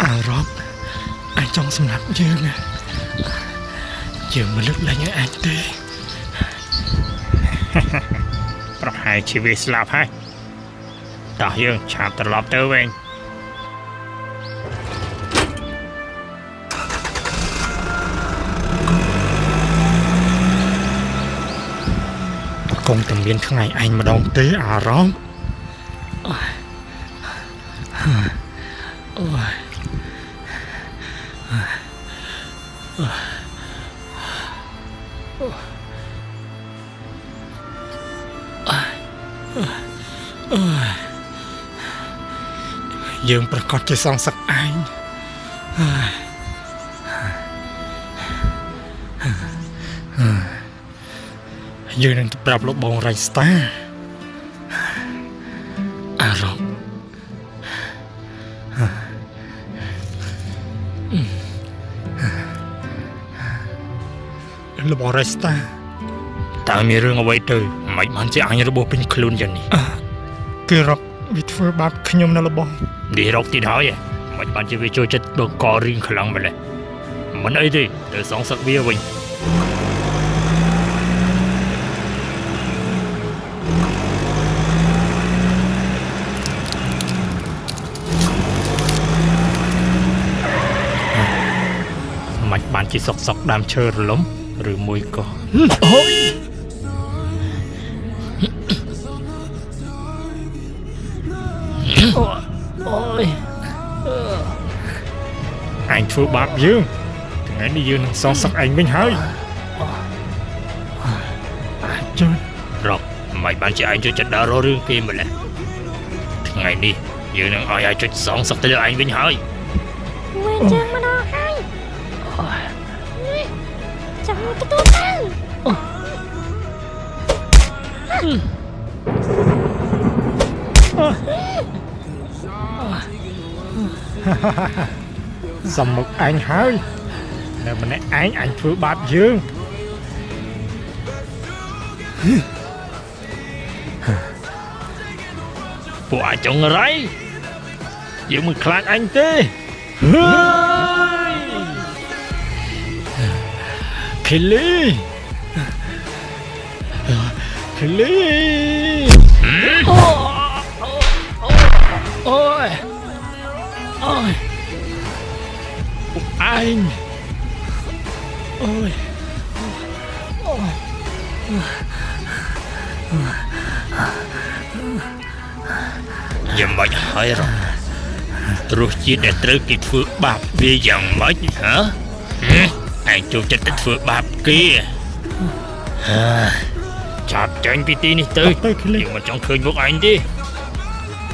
អារ៉ប់អញចង់សម្លាប់យើងណាយើងមិនលើកលែងឲ្យឯងទេ ប្រហែលជាវាស្លាប់ហើយតោះយើងឆាប់ត្រឡប់ទៅវិញ គង់តែមានថ្ងៃឯងម្ដងទេអារ៉ប់អូយយើងប្រកាសជាសងសឹកឯងយើងនឹងទៅប្រាប់លោកបងរ៉ៃស្តាអារ៉ប់លោកបងរ៉ៃស្តា តើមានរឿងអ្វីទៅមិនបានជាអញរបួសពេញខ្លួនយ៉ាងនេះ គឺរកវាធ្វើបាបខ្ញុំនៅលោកបង នេះរកទៀតហើយមិនបានជាវាចូលចិត្តបង្ករឿងខ្លាំងម្ល៉េះមិនអីទេទៅសងសឹកវាវិញ មិនបានជាសុកសុកដើមឈើរលំឬមួយក៏អូយអូយ ឯងធ្វើបាបយើងថ្ងៃនេះយើងនឹងសងសឹកឯងវិញហើយអាចុយ រកមិនបានជាឯងចូលចិត្តដើររករឿងគេម្ល៉េះថ្ងៃនេះយើងនឹងឲ្យឯងចុចសងសឹកទៅលើឯងវិញហើយ មើលជើងមកដល់ហើយចាំទទួលទៅ សំមុខឯងហើយនៅម្នាក់ឯងអញធ្វើបាបយើង ពួកអាចងរៃយើងមិនខ្លាចអញទេ ហើយខីលីខីលីអូយអូយពួកឯងអូយ យ៉ាងម៉េចហើយរករសជាតិដែលត្រូវគេធ្វើបាបវាយ៉ាងម៉េចហ៎ហឹមឯងចូលចិត្តតែធ្វើបាបគេហាចាប់ចេញពីទីនេះទៅ ទៅខីលី យើងមិនចង់ឃើញមុខឯងទេ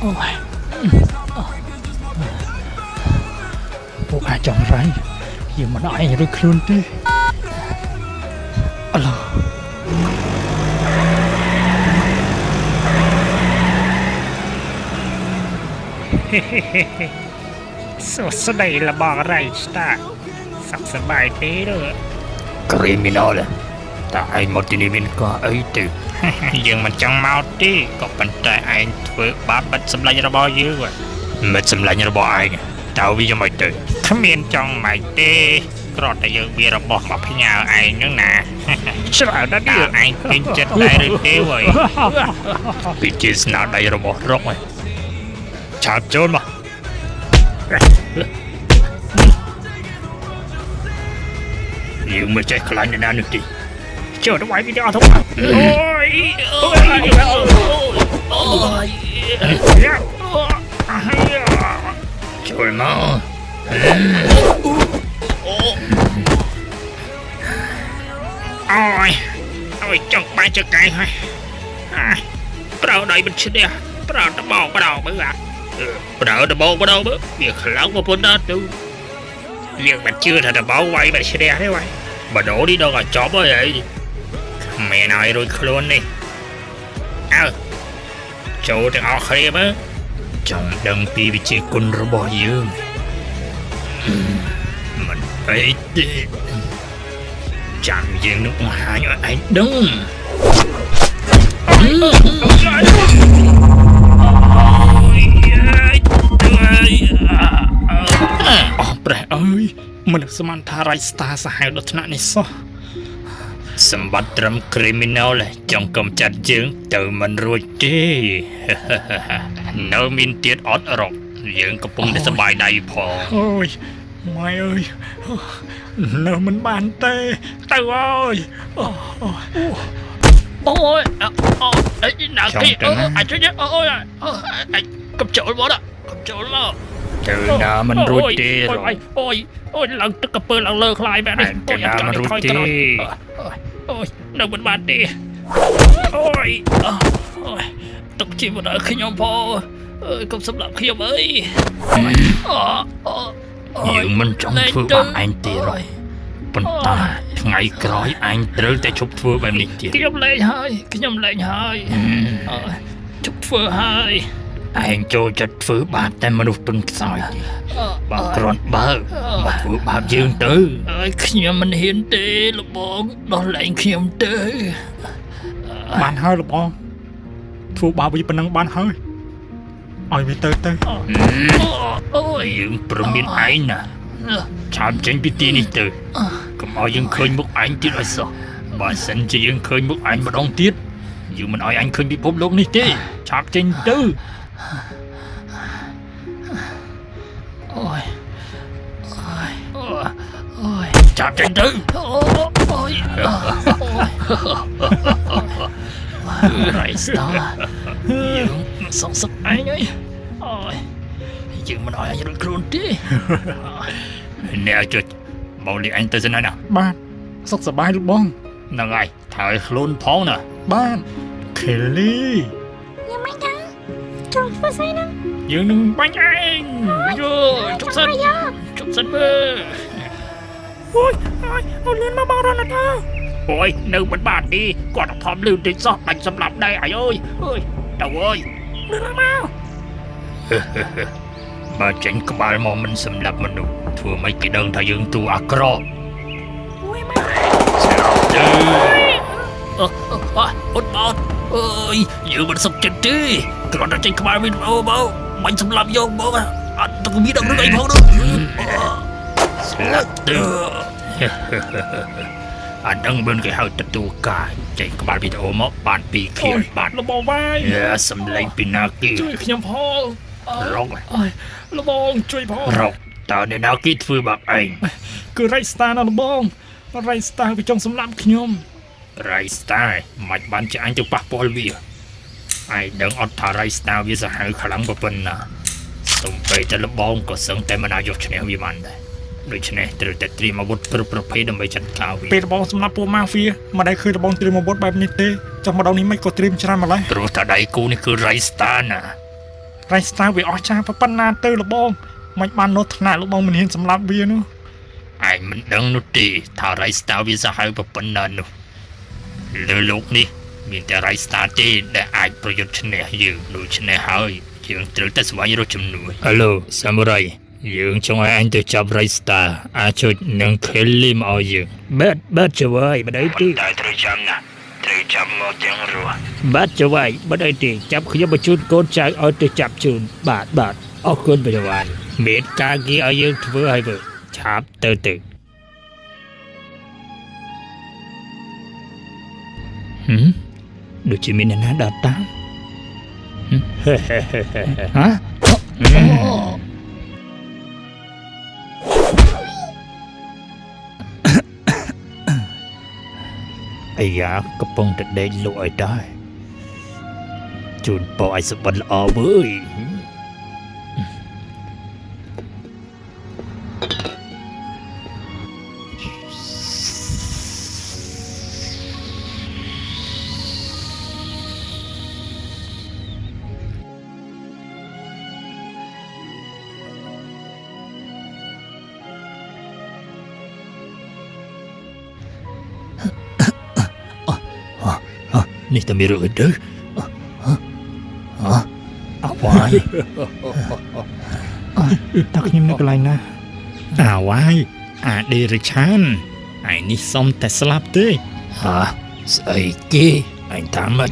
អូយពួកអាចចង់រៃយើងមិនឲ្យឯងរួចខ្លួនទេអឡូ សួស្តីលបងរៃស្តាសុខសប្បាយទេឬ Criminal តើឯងមកទីនេះមានក៏អីទៅ យើងមិនចង់មកទេក៏ប៉ុន្តែឯងធ្វើបាបបាត់សម្លាញ់របស់យើងមិត្តសម្លាញ់របស់ឯងតើវាយ៉ាងម៉េចទៅគ្មានចង់ម៉េចទេគ្រាន់តែយើងមានរបស់មកផ្ញើឯងហ្នឹងណា ច្រើនណាស់នេះឯងពេញចិត្តដែរឬទេវើយ ពីជាស្នាដៃរបស់រកឯងឆាបចូលមក យើងមិនចេះខ្លាញ់អ្នកណានោះទេចូលទៅវាយពីទាំងអស់ធំអូយអូយអូយចូលមកអូយអូយចង់បាយចកែហើយប្រើដៃមិនឈ្នះប្រើដបងបដងមើលប្រើដបងបដងមើលវាខ្លាំងមកប៉ុណ្ណាទៅ យើងមិនជឿថាដបងវាយមិនឈ្នះទេវាយបដូរនេះដល់ក៏ចប់ហើយអីគ្មានឲ្យរួចខ្លួននេះអើចូលទាំងអស់គ្នាមើលចង់ដឹងពីវិជាគុណរបស់យើងមិនអីទេចាំយើងនឹងបង្ហាញឲ្យឯងដឹងអូយ យអស់ព្រះអើយមនុស្សស្មានថារៃស្តាសាហាវដល់ថ្នាក់នេះសោះសម្បត្តិត្រឹម criminal ចង់កំចាត់យើងទៅមិនរួចទេ នៅមានទៀតអត់រកយើងកំពុងតែសប្បាយដៃផង អូយម៉ែអើយនៅមិនបានទេទៅអើយអូ អូយអូអីណាគេអឺអាចជួយអូយអាចកំចូលមកកំចូលមកទៅណាមិនរួចទេអូយអូយអូយឡើងទឹកកពើឡើងលើខ្លាយបែបនេះទៅណាមិនរួចទេអូយនៅមិនបានទេអូយអូយទឹកជីវដល់ខ្ញុំផងអើយកុំសម្លាប់ខ្ញុំអើយអូយើងមិនចង់ធ្វើបាបឯងទេរកប៉ុន្តែថ្ងៃក្រោយឯងត្រូវតែឈប់ធ្វើបែបនេះទៀតខ្ញុំលែងហើយខ្ញុំលែងហើយឈប់ធ្វើហើយឯងចូលចិត្តធ្វើបាបតែមនុស្សទន់ខ្សោយទេបើគ្រាន់បើមកធ្វើបាបយើងទៅអើយខ្ញុំមិនហ៊ានទេលបងដោះលែងខ្ញុំទៅ បានហើយលបងធ្វើបាបវាប៉ុណ្ណឹងបានហើយឲ្យវាទៅទៅ អូយយើងព្រមានឯងណាឆាប់ចេញពីទីនេះទៅកុំឲ្យយើងឃើញមុខឯងទៀតឲ្យសោះបើសិនជាយើងឃើញមុខឯងម្ដងទៀតយើងមិនឲ្យឯងឃើញពិភពលោកនេះទេឆាប់ចេញទៅអូយអូយឆាប់ចេញទៅអូយរៃស្តាយើងសងសឹកឯងអើយអូយយើងមិនឲ្យឯងរួចខ្លួនទេអ្នកចុចបោលីឯងទៅសិនហើយណា បាទសុខសប្បាយលបង ហ្នឹងហើយថើយខ្លួនផងណា បាទខេលី យ៉ាងម៉េចដែរចង់ធ្វើស្អីហ្នឹង យើងនឹងបាញ់ឯង យោជប់សិនជប់សិនមើល អូយអូយអូលឿនមកបងរនថា អូយនៅមិនបានទេគាត់ធំលឿនតិចសោះបាញ់សម្លាប់ដែរអាយអើយអើយទៅអើយ លឿនមក បើចេញក្បាលមកមិនសម្លាប់មនុស្សធ្វើម៉េចគេដឹងថាយើងទូអាក្រក់ វាមក ស្លាប់ទៅអឺអត់បោតអើយយើងមិនសុខចិត្តទេគ្រាន់តែចេញក្បាលវីដេអូមកបាញ់សម្លាប់យកមកអត់ទៅមានដឹងរឿងអីផងនោះស្លាប់ទៅអានឹងមិនគេហៅទទួលការចេញក្បាលវីដេអូមកបានពីរខៀ អូយ វបាទ លបងវាយ សំលេងពីណាគេ ជួយខ្ញុំផង រក អើយលបងជួយផង រកតើអ្នកណាគេធ្វើបាបឯង គឺរៃស្តាណាលបងរៃស្តាវាចង់សម្លាប់ខ្ញុំ រៃស្តាមិនបានជាអញទៅប៉ះពាល់វាឯងដឹងអត់ថារៃស្តាវាសាហាវខ្លាំងប៉ុណ្ណាសំបីតែលបងក៏សឹងតែមិនអាចយកឈ្នះវាបានដែរដូច្នេះត្រូវតែត្រៀមអាវុធគ្រប់ប្រភេទដើម្បីចាត់ការវា ពេលលបងសម្លាប់ពួកម៉ាហ្វៀមិនដែលឃើញលបងត្រៀមអាវុធបែបនេះទេចុះម្ដងនេះមិនក៏ត្រៀមច្រើនម្ល៉េះ ព្រោះថាដៃគូនេះគឺរៃស្តាណា រៃស្តាវាអស់ចាប៉ុណ្ណាទៅលបងមិនបាននោះថ្នាក់លបងមិនហ៊ានសម្លាប់វានោះ ឯងមិនដឹងនោះទេថារៃស្តាវាសាហាវប៉ុណ្ណានោះលើលោកនេះមានតែរៃស្តាទេដែលអាចប្រយុទ្ធឈ្នះយើងដូច្នេះហើយយើងត្រូវតែស្វែងរកជំនួយហៅឡូសាមូរ៉ៃយើងចង់ឲ្យអញទៅចាប់រៃស្តាអាចុចនឹងខេលីមឲ្យយើងបាទបាទចវាយមិនអីទេតែត្រូវចាំណាត្រូវចាំមកទាំងរស់បាទចវាយមិនអីទេចាប់ខ្ញុំបញ្ជូនកូនចៅឲ្យទៅចាប់ជូនបាទបាទអរគុណបច្ចវាយមានការងារឲ្យយើងធ្វើឲ្យវើឆាប់ទៅទៅហឹមដូចជាមានអ្នកណាដើរតាមហឹមហ៎ អាយ៉ាកំពុងតែដេកលក់ឲ្យដែរជូនពរឲ្យសុបិនល្អវើយនេះតែមានរឿងអីទៅហ៎អាវ៉ាយ តើខ្ញុំនៅកន្លែងណា អាវ៉ាយអាដេរិឆានឯនេះសុំតែស្លាប់ទេហ៎ស្អីគេអញថាម៉េច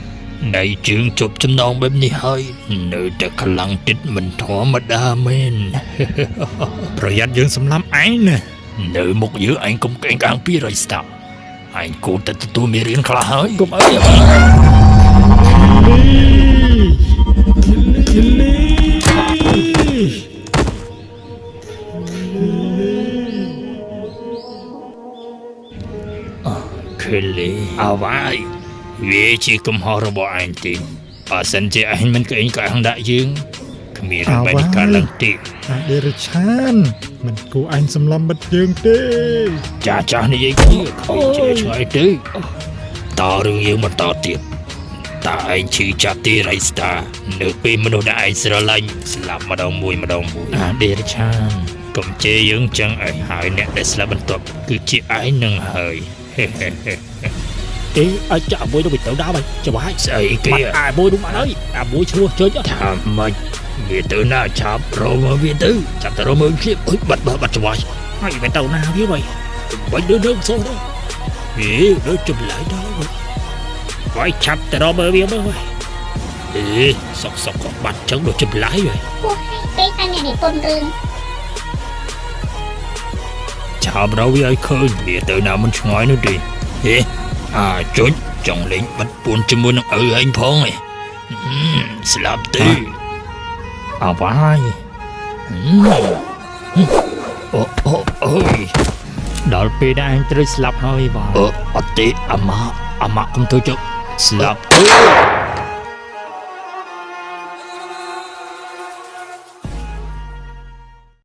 ដៃជើងជប់ចំណងបែបនេះហើយនៅតែខ្លាំងទៀតមិនធម្មតាមែន ប្រយ័ត្នយើងសម្លាប់ឯងណា នៅមុខយើងឯងកុំក្អេងក្អាងពីរៃស្តាប់ឯងគួរតែទទួលមេរៀនខ្លះហើយក ុំអីគីលី ខេលីអាវ៉ាយវាជាកំហុសរបស់ឯងទេបើសិនជាឯងមិនក្អេងក្អាងដាក់យើងគ្មានរឿងបែបនេះកើតឡើងទេ អាដេរឆាន មិនគួរឯងសម្លាប់មិត្តយើងទេ ចាស់ចាស់និយាយគ្នាគ្មានជាឆ្ងាយទេតើរឿងយើងបន្តទៀតតើឯងឈឺចាប់ទេរៃស្តានៅពេលមនុស្សដែលឯងស្រឡាញ់ស្លាប់ម្ដងមួយម្ដងមួយអាដេរឆានកុំជេរយើងចឹងឯងហើយអ្នកដែលស្លាប់បន្ទាប់គឺជាឯងនឹងហើយហេហេហេ ទេឲ្យចាក់មួយនោះវាទៅដល់ហើយច្បាស់ ស្អីគេ បាត់អាមួយនោះបាត់ហើយអាមួយឆ្លោះជុច ថាម៉េចវាទៅណាឆាប់រកមើលវាទៅចាប់ទៅរកមើលគ្នាអុយបាត់បាត់បាត់ច្បាស់ ហើយវាទៅណាវាវិញ បាញ់ដូចនឹងសោះទៅហេដូចចម្លែកដល់វិញ វាយឆាប់ទៅរកមើលវាមើលវិញ អេសុកសុកក៏បាត់ចឹងដូចចម្លែកហើយ ពោះឲ្យពេកឲ្យអ្នកនិពន្ធរឿង ឆាប់រកវាឲ្យឃើញវាទៅណាមិនឆ្ងាយនោះទេហេអាចុចចង់លេងបាត់ពួនជាមួយនឹងឪឯងផងឯងហឹមស្លាប់ទេអាវ៉ាយហឹមអូអូអូយ ដល់ពេលដែលឯងត្រូវស្លាប់ហើយបាទ អឺអត់ទេអាម៉ាអាម៉ាកុំធ្វើចុកស្លាប់ទេ